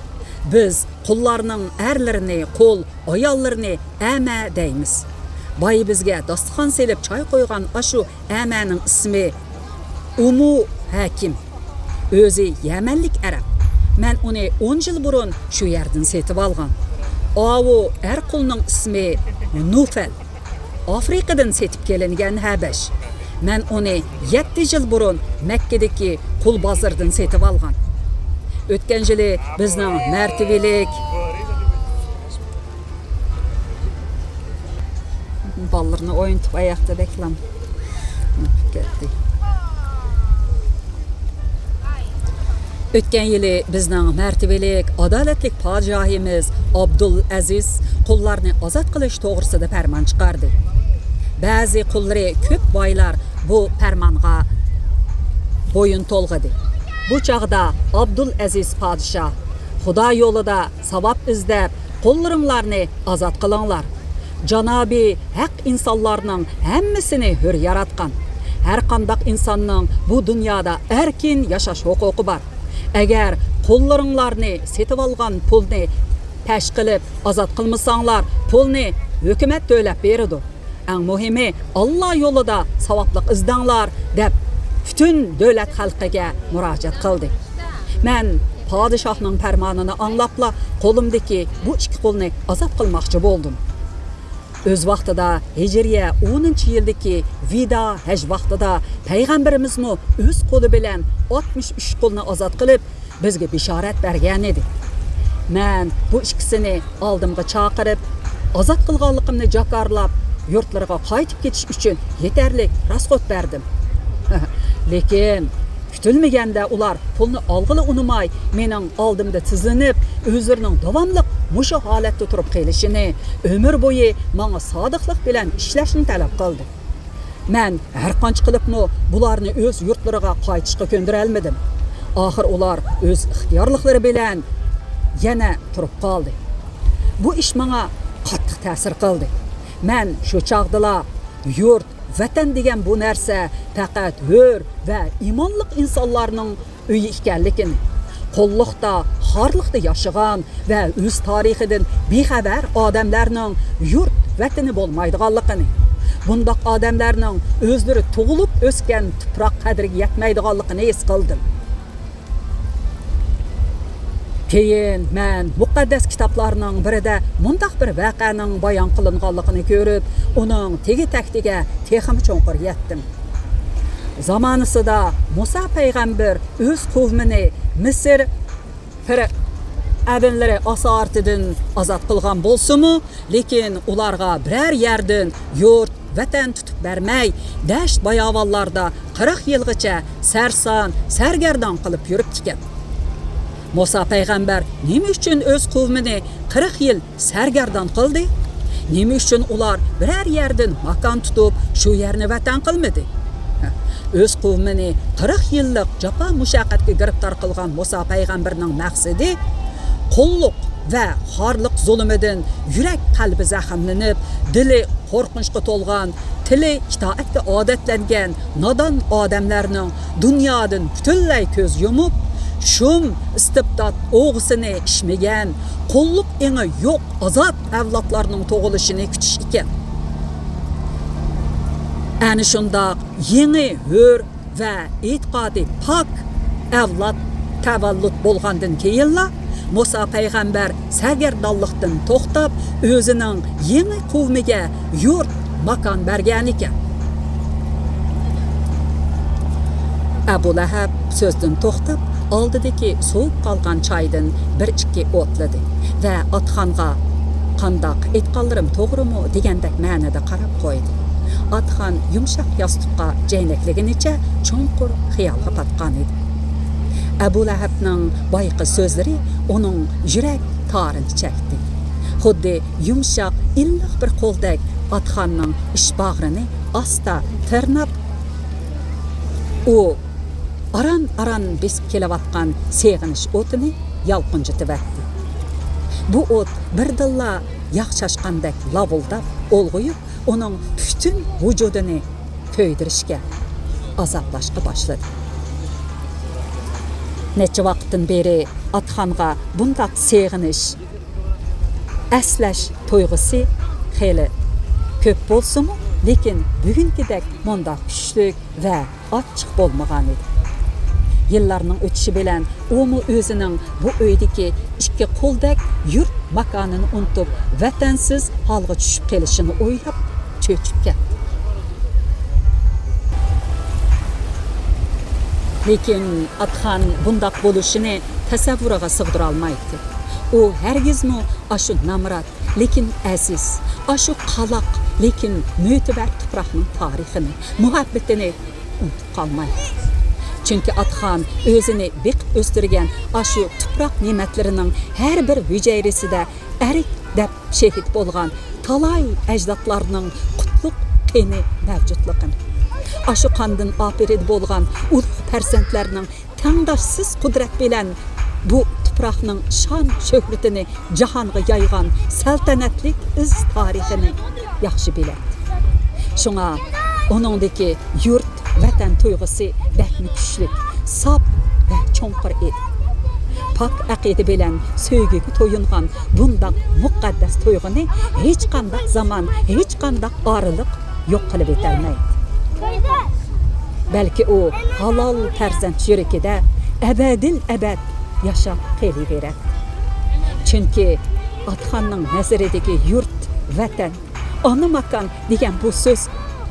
بىز قۇللارنىڭ ئەرلىرىنى قۇل، ئاياللىرىنى ئەمە دەيمىز. بايا بىزگە داستىخان سېلىپ چاي قويغان ئاشۇ ئەمەنىڭ ئىسمى ئۇمۇ ھەكىم. ئۆزى يەمەنلىك ئەرەب. مەن ئۇنى ئون يىل بۇرۇن شۇ يەردىن سېتىۋالغان. ئاۋۇ ئەر قۇلنىڭ ئىسمى نۇفەل. ئافرىقىدىن سېتىپ كېلىنگەن ھەبەش. مەن ئۇنى يەتتە يىل بۇرۇن مەككىدىكى قۇل بازىرىدىن سېتىۋالغان. ئۆتكەن يىلى بىزنىڭ مەرتىۋىلىك بالىلىرىنى ئوينىتىپ ئاياقتا بەكلا كەتتى. ئۆتكەن يىلى بىزنىڭ مەرتىۋىلىك، ئادالەتلىك پادىشاھىمىز ئابدۇل ئەزىز قۇللارنى ئازاد قىلىش توغرىسىدا پەرمان چىقاردى. بەزى قۇللىرى كۆپ بايلار بۇ پەرمانغا بويۇن تولغىدى. بۇ چاغدا ئابدۇل ئەزىز پادىشاھ، خۇدا يولىدا ساۋاب ئىزدەپ، قۇللىرىڭلارنى ئازاد قىلىڭلار. جانابى ھەق ئىنسانلارنىڭ ھەممىسىنى ھۆر ياراتقان. ھەر قانداق ئىنساننىڭ بۇ دۇنيادا ئەركىن ياشاش ھوقۇقى بار. ئەگەر قۇللىرىڭلارنى سېتىۋالغان پۇلنى پەش قىلىپ ئازاد قىلمىساڭلار، پۇلنى ھۆكۈمەت تۆلەپ بېرىدۇ. ئەڭ مۇھىمى، ئاللا يولىدا ساۋابلىق ئىزدەڭلار، دەپ پۈتۈن دۆلەت خەلقىگە مۇراجىئەت قىلدى. مەن پادىشاھنىڭ پەرمانىنى ئاڭلاپلا قولۇمدىكى بۇ ئىككى قۇلنى ئازاد قىلماقچى بولدۇم. ئۆز ۋاقتىدا ھىجرىيە ئونىنچى يىلدىكى ۋىدا ھەج ۋاقتىدا پەيغەمبىرىمىزمۇ ئۆز قولى بىلەن ئاتمىش ئۈچ قۇلنى ئازاد قىلىپ، بىزگە بېشارەت بەرگەنىدى. مەن بۇ ئىككىسىنى ئالدىمغا چاقىرىپ، ئازاد قىلغانلىقىمنى جاكارلاپ، يۇرتلىرىغا قايتىپ كېتىش ئۈچۈن يېتەرلىك راسخوت بەردىم. لېكىن كۈتۈلمىگەندە ئۇلار پۇلنى ئالغىلى ئۇنىماي، مېنىڭ ئالدىمدا تىزلىنىپ، ئۆزلىرىنىڭ داۋاملىق مۇشۇ ھالەتتە تۇرۇپ قېلىشىنى، ئۆمۈر بويى ماڭا سادىقلىق بىلەن ئىشلەشنى تەلەپ قىلدى. مەن ھەرقانچە قىلىپمۇ بۇلارنى ئۆز يۇرتلىرىغا قايتىشقا كۆندۈرەلمىدىم. ئاخىر ئۇلار ئۆز ئىختىيارلىقلىرى بىلەن يەنە تۇرۇپ قالدى. بۇ ئىش ماڭا قاتتىق تەسىر قىلدى. مەن شۇ چاغدىلا يۇرت، ۋەتەن دېگەن بۇ نەرسە پەقەت ھۆر ۋە ئىمانلىق ئىنسانلارنىڭ ئۆيى ئىكەنلىكىنى، قۇللۇقتا، خارلىقتا ياشىغان ۋە ئۆز تارىخىدىن بىخەۋەر ئادەملەرنىڭ يۇرت، ۋەتىنى بولمايدىغانلىقىنى، بۇنداق ئادەملەرنىڭ ئۆزلىرى تۇغۇلۇپ ئۆسكەن تۇپراق قەدرىگە يەتمەيدىغانلىقىنى ھېس قىلدىم. كېيىن مەن مۇقەددەس كىتابلارنىڭ بىرىدە مۇنداق بىر ۋەقەنىڭ بايان قىلىنغانلىقىنى كۆرۈپ، ئۇنىڭ تېگى-تەكتىگە تېخىمۇ چوڭقۇر يەتتىم. زامانىسىدا مۇسا پەيغەمبەر ئۆز قوۋمىنى مىسىر پىرئەۋنلىرى ئاسارىتىدىن ئازاد قىلغان بولسىمۇ، لېكىن ئۇلارغا بىرەر يەردىن يۇرت، ۋەتەن تۇتۇپ بەرمەي، دەشت-باياۋانلاردا قىرىق يىلغىچە سەرسان، سەرگەردان قىلىپ يۈرۈپتىكەن. مۇسا پەيغەمبەر نېمە ئۈچۈن ئۆز قوۋمىنى قىرىق يىل سەرگەردان قىلدى؟ نېمە ئۈچۈن ئۇلار بىرەر يەردىن ماكان تۇتۇپ، شۇ يەرنى ۋەتەن قىلمىدى؟ ئۆز قوۋمىنى قىرىق يىللىق جاپا-مۇشەققەتكە گىرىپتار قىلغان مۇسا پەيغەمبەرنىڭ مەقسىتى قۇللۇق ۋە خارلىق زۇلۇمىدىن يۈرەك قەلبى زەخىملىنىپ، دىلى قورقۇنچقا تولغان، تىلى ئىتائەتكە ئادەتلەنگەن نادان ئادەملەرنىڭ دۇنيادىن پۈتۈنلەي كۆز يۇمۇپ، شۇم ئىستىبدات ئوغىسىنى ئىچمىگەن، قۇللۇق ئېڭى يوق ئازاد ئەۋلادلارنىڭ تۇغۇلۇشىنى كۈتۈش ئىكەن. ئەنە شۇنداق يېڭى ھۆر ۋە ئېتىقادى پاك ئەۋلاد تەۋەللۇت بولغاندىن كېيىنلا، مۇسا پەيغەمبەر سەرگەردانلىقتىن توختاپ، ئۆزىنىڭ يېڭى قوۋمىگە يۇرت، ماكان بەرگەنىكەن. ئەبۇ لەھەب سۆزدىن توختاپ، ئالدىدىكى سوۋۇپ قالغان چايدىن بىر ئىككى ئوتلىدى ۋە ئاتخانغا، «قانداق، ئېيتقانلىرىم توغرىمۇ؟» دېگەندەك مەنىدە قاراپ قويدى. ئاتخان يۇمشاق ياستۇققا جەينەكلىگىنىچە چوڭقۇر خىيالغا پاتقان ئىدى. ئەبۇ لەھەبنىڭ بايىقى سۆزلىرى ئۇنىڭ يۈرەك تارىنى چەكتى. خۇددى يۇمشاق، ئىللىق بىر قولدەك ئاتخاننىڭ ئىچ باغرىنى ئاستا تىرناپ، ئۇ ئاران-ئاران بېسىپ كېلىۋاتقان سېغىنىش ئوتىنى يالقۇنجىتىۋەتتى. بۇ ئوت بىردىنلا ياغ چاچقاندەك لاۋۇلداپ ئۇلغىيىپ، ئۇنىڭ پۈتۈن ۋۇجۇدىنى كۆيدۈرۈشكە، ئازابلاشقا باشلىدى. نەچچە ۋاقىتتىن بېرى ئاتخانغا بۇنداق سېغىنىش، ئەسلەش تۇيغۇسى خېلى كۆپ بولسىمۇ، لېكىن بۈگۈنكىدەك مۇنداق كۈچلۈك ۋە ئاچچىق بولمىغانىدى. يىللارنىڭ ئۆتۈشى بىلەن ئۇمۇ ئۆزىنىڭ بۇ ئۆيدىكى ئىككى قۇلدەك يۇرت ماكانىنى ئۇنتۇپ، ۋەتەنسىز ھالغا چۈشۈپ قېلىشىنى ئويلاپ چۆچۈپ كەتتى. لېكىن ئاتخان بۇنداق بولۇشىنى تەسەۋۋۇرىغا سىغدۇرالمايتتى. ئۇ ھەرگىزمۇ ئاشۇ نامرات، لېكىن ئەزىز، ئاشۇ قالاق، لېكىن مۆتىبەر تۇپراقنىڭ تارىخىنى، مۇھەببىتىنى ئۇنتۇپ قالمايتتى. چۈنكى ئاتخان ئۆزىنى بېقىپ ئۆستۈرگەن ئاشۇ تۇپراق نېمەتلىرىنىڭ ھەر بىر ھۈجەيرىسىدە ئەرك دەپ شېھىت بولغان تالاي ئەجدادلارنىڭ قۇتلۇق قېنى مەۋجۇتلۇقىنى، ئاشۇ قاندىن ئاپىرىدە بولغان ئۇلۇغ پەرزەنتلەرنىڭ تەڭداشسىز قۇدرەت بىلەن بۇ تۇپراقنىڭ شان-شۆھرىتىنى جاھانغا يايغان سەلتەنەتلىك ئىز تارىخىنى ياخشى بىلەتتى. شۇڭا ئۇنىڭدىكى يۇرت، ۋەتەن تۇيغۇسى بەكمۇ كۈچلۈك، ساپ ۋە چوڭقۇر ئىدى. پاك ئەقىدە بىلەن سۆيگۈگە تويۇنغان بۇنداق مۇقەددەس تۇيغۇنى ھېچقانداق زامان، ھېچقانداق ئارىلىق يوق قىلىۋېتەلمەيدۇ. بەلكى ئۇ ھالال پەرزەنت يۈرىكىدە ئەبەدىل ئەبەد ياشاپ قېلىۋېرەتتى. چۈنكى ئاتخاننىڭ نەزىرىدىكى يۇرت، ۋەتەن، ئانا ماكان دېگەن بۇ سۆز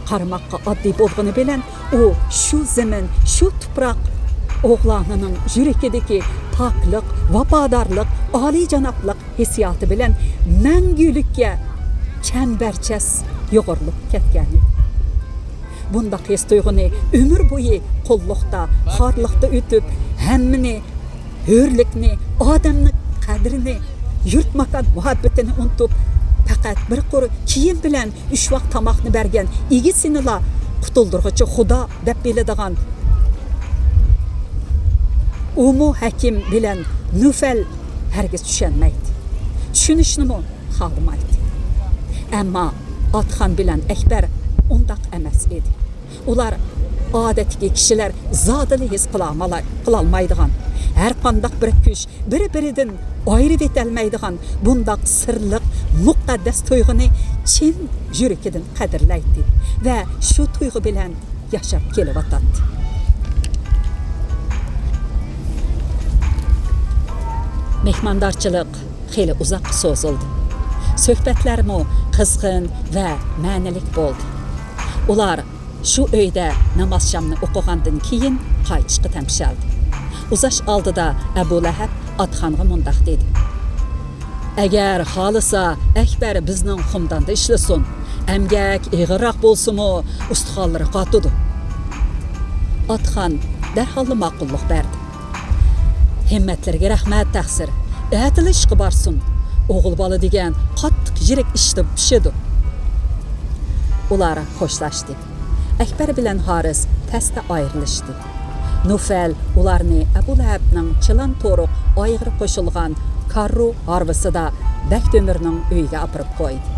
قارىماققا ئاددىي بولغىنى بىلەن، ئۇ شۇ زېمىن، شۇ تۇپراق ئوغلانىنىڭ يۈرىكىدىكى پاكلىق، ۋاپادارلىق، ئالىيجانابلىق ھېسسىياتى بىلەن مەڭگۈلۈككە چەمبەرچاس يۇغۇرۇلۇپ كەتكەنىدى. بۇنداق ھېس-تۇيغۇنى ئۆمۈر بويى قۇللۇقتا، خارلىقتا ئۆتۈپ، ھەممىنى، ھۆرلۈكنى، ئادەمنىڭ قەدرىنى، يۇرت-ماكان مۇھەببىتىنى ئۇنتۇپ، پەقەت بىر قۇر كىيىم بىلەن ئۈچ ۋاق تاماقنى بەرگەن ئىگىسىنىلا قۇتۇلدۇرغۇچى خۇدا دەپ بىلىدىغان ئۇمۇ ھەكىم بىلەن نۇفەل ھەرگىز چۈشەنمەيتتى. چۈشىنىشنىمۇ خالىمايتتى. ئەمما ئاتخان بىلەن ئەكبەر ئۇنداق ئەمەس ئىدى. ئۇلار ئادەتتىكى كىشىلەر زادىلا ھېس قىلالمالاي-، قىلالمايدىغان، ھەر قانداق بىر كۈچ بىر-بىرىدىن ئايرىۋېتەلمەيدىغان بۇنداق سىرلىق، مۇقەددەس تۇيغۇنى چىن يۈرىكىدىن قەدىرلەيتتى ۋە شۇ تۇيغۇ بىلەن ياشاپ كېلىۋاتاتتى. مېھماندارچىلىق خېلى ئۇزاققا سوزۇلدى. سۆھبەتلەرمۇ قىزغىن ۋە مەنىلىك بولدى. ئۇلار شۇ ئۆيدە نامازشامنى ئوقۇغاندىن كېيىن قايتىشقا تەمشەلدى. ئۇزاش ئالدىدا ئەبۇ لەھەب ئاتخانغا مۇنداق دېدى: «ئەگەر خالىسا، ئەكبەر بىزنىڭ قۇمداندا ئىشلىسۇن. ئەمگەك ئېغىرراق بولسىمۇ، ئۇستىخانلىرى قاتىدۇ.» ئاتخان دەرھاللا ماقۇللۇق بەردى. «ھىممەتلىرىگە رەھمەت، تەقسىر. ئەتىلا ئىشقا بارسۇن. ئوغۇل بالا دېگەن قاتتىق يىرىك ئىشتا پىشىدۇ. ئۇلار خوشلاشتى. ئەكبەر بىلەن ھارىس تەستە ئايرىلىشتى. نۇفەل ئۇلارنى ئەبۇ لەھەبنىڭ چىلان تورۇق ئايىغىرى قوشۇلغان كاررۇ ھارۋىسىدا بەكتۆمۈرنىڭ ئۆيىگە ئاپىرىپ قويدى.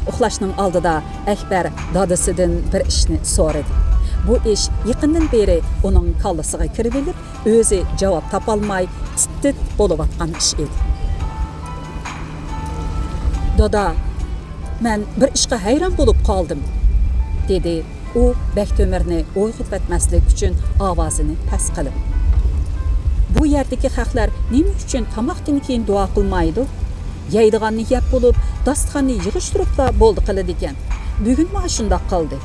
ئۇخلاشنىڭ ئالدىدا ئەكبەر دادىسىدىن بىر ئىشنى سورىدى. بۇ ئىش يېقىندىن بېرى ئۇنىڭ كاللىسىغا كىرىۋېلىپ، ئۆزى جاۋاب تاپالماي، تىت-تىت بولۇۋاتقان ئىش ئىدى. «دادا، مەن بىر ئىشقا ھەيران بولۇپ قالدىم»، دېدى ئۇ بەكتۆمۈرنى ئويغىتىۋەتمەسلىك ئۈچۈن ئاۋازىنى پەس قىلىپ. «بۇ يەردىكى خەقلەر نېمە ئۈچۈن تاماقتىن كېيىن دۇئا قىلمايدۇ؟ يەيدىغاننى يەپ بولۇپ، داستىخاننى يىغىشتۇرۇپلا بولدى قىلىدىكەن. بۈگۈنمۇ ئاشۇنداق قىلدى.»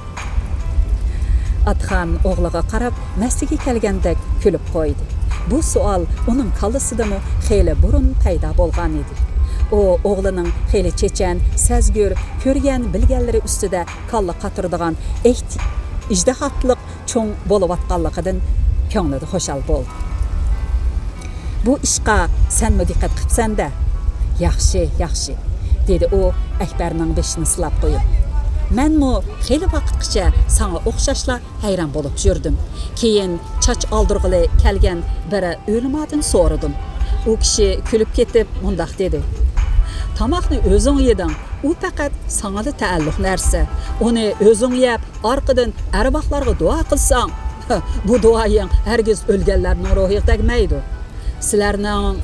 ئاتىخان ئوغلىغا قاراپ، مەستىگە كەلگەندەك كۈلۈپ قويدى. بۇ سوئال ئۇنىڭ كاللىسىدىمۇ خېلى بۇرۇن پەيدا بولغان ئىدى. ئۇ ئوغلىنىڭ خېلى چېچەن، سەزگۈر، كۆرگەن، بىلگەنلىرى ئۈستىدە كاللا قاتۇرىدىغان ئېھت-، ئىجتىھاتلىق چوڭ بولۇۋاتقانلىقىدىن كۆڭلىدە خۇشال بولدى. «بۇ ئىشقا سەنمۇ دىققەت قىپسەن-دە.» «ياخشى، ياخشى»، دېدى ئۇ ئەكبەرنىڭ بېشىنى سىلاپ قويۇپ. «مەنمۇ خېلى ۋاقىتقىچە ساڭا ئوخشاشلا ھەيران بولۇپ يۈردۈم. كېيىن چاچ ئالدۇرغىلى كەلگەن بىر ئۆلىمادىن سورىدىم. ئۇ كىشى كۈلۈپ كېتىپ مۇنداق دېدى: تاماقنى ئۆزۈڭ يېدىڭ، ئۇ پەقەت ساڭىلا تەئەللۇق نەرسە. ئۇنى ئۆزۈڭ يەپ، ئارقىدىن ئەرۋاھلارغا دۇئا قىلساڭ، بۇ دۇئايىڭ ھەرگىز ئۆلگەنلەرنىڭ روھىغا تەگمەيدۇ. سىلەرنىڭ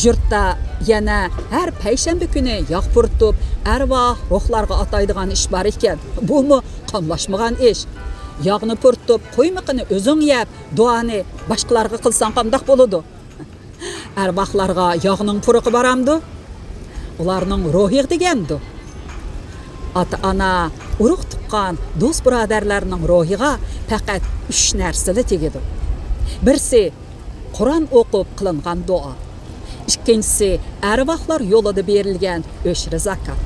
يۇرتتا يەنە ھەر پەيشەنبە كۈنى ياغ پۇرىتىپ، ئەرۋاھ روھلارغا ئاتايدىغان ئىش بار ئىكەن. بۇمۇ قاملاشمىغان ئىش. ياغنى پۇرىتىپ، قۇيمىقىنى ئۆزۈڭ يەپ، دۇئانى باشقىلارغا قىلساڭ قانداق بولىدۇ؟ ئەرۋاھلارغا ياغنىڭ پۇرىقى بارامدۇ؟ ئۇلارنىڭ روھىغا دېگەندۇ.» ئاتا-ئانا، ئۇرۇق-تۇغقان، دوست-بۇرادەرلەرنىڭ روھىغا پەقەت ئۈچ نەرسىلا تېگىدۇ. بىرسى، قۇرئان ئوقۇپ قىلىنغان دۇئا. ئىككىنچىسى، ئەرۋاھلار يولىدا بېرىلگەن ئۆشرە زاكات.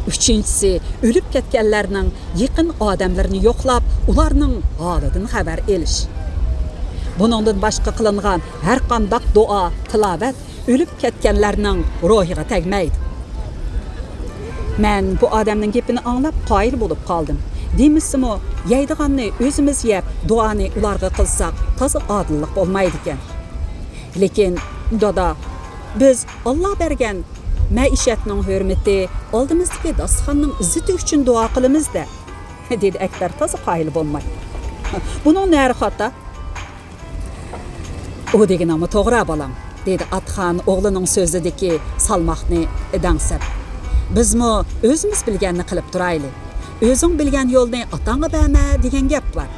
ئۈچىنچىسى، ئۆلۈپ كەتكەنلەرنىڭ يېقىن ئادەملىرىنى يوقلاپ، ئۇلارنىڭ ھالىدىن خەۋەر ئېلىش. بۇنىڭدىن باشقا قىلىنغان ھەرقانداق دۇئا، تىلاۋەت ئۆلۈپ كەتكەنلەرنىڭ روھىغا تەگمەيدۇ. مەن بۇ ئادەمنىڭ گېپىنى ئاڭلاپ قايىل بولۇپ قالدىم. دېمىسىمۇ، يەيدىغاننى ئۆزىمىز يەپ، دۇئانى ئۇلارغا قىلساق، تازا ئادىللىق بولمايدىكەن. لېكىن، دادا، بىز ئاللا بەرگەن مەئىشەتنىڭ ھۆرمىتى، ئالدىمىزدىكى داستىخاننىڭ ئىززىتى ئۈچۈن دۇئا قىلىمىز-دە، دېدى ئەكبەر تازا قايىل بولماي. بۇنىڭ نەرى خاتا؟ ئۇ دېگىنىڭمۇ توغرا، بالام، دېدى ئاتىخان ئوغلىنىڭ سۆزىدىكى سالماقنى دەڭسەپ. بىزمۇ ئۆزىمىز بىلگەننى قىلىپ تۇرايلى. ئۆزۈڭ بىلگەن يولنى ئاتاڭغا بەرمە دېگەن گەپ بار.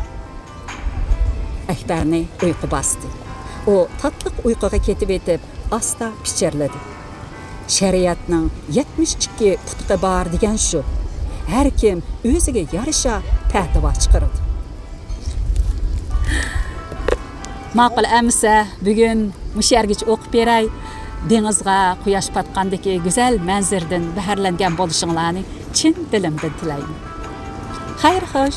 ئەكبەرنى ئۇيقۇ باستى. ئۇ تاتلىق ئۇيقۇغا كېتىۋېتىپ، ئاستا پىچىرلىدى. شەرىئەتنىڭ يەتمىش ئىككى پۇتىقى بار دېگەن شۇ. ھەر كىم ئۆزىگە يارىشا پەتىۋا چىقىرىدۇ. ماقۇل ئەمىسە، بۈگۈن مۇشۇ يەرگىچە ئوقۇپ بېرەي. دېڭىزغا قۇياش پاتقاندىكى گۈزەل مەنزىرىدىن بەھرىلەنگەن بولۇشۇڭلارنى چىن دىلىمدىن تىلەيمەن. خەير خوش.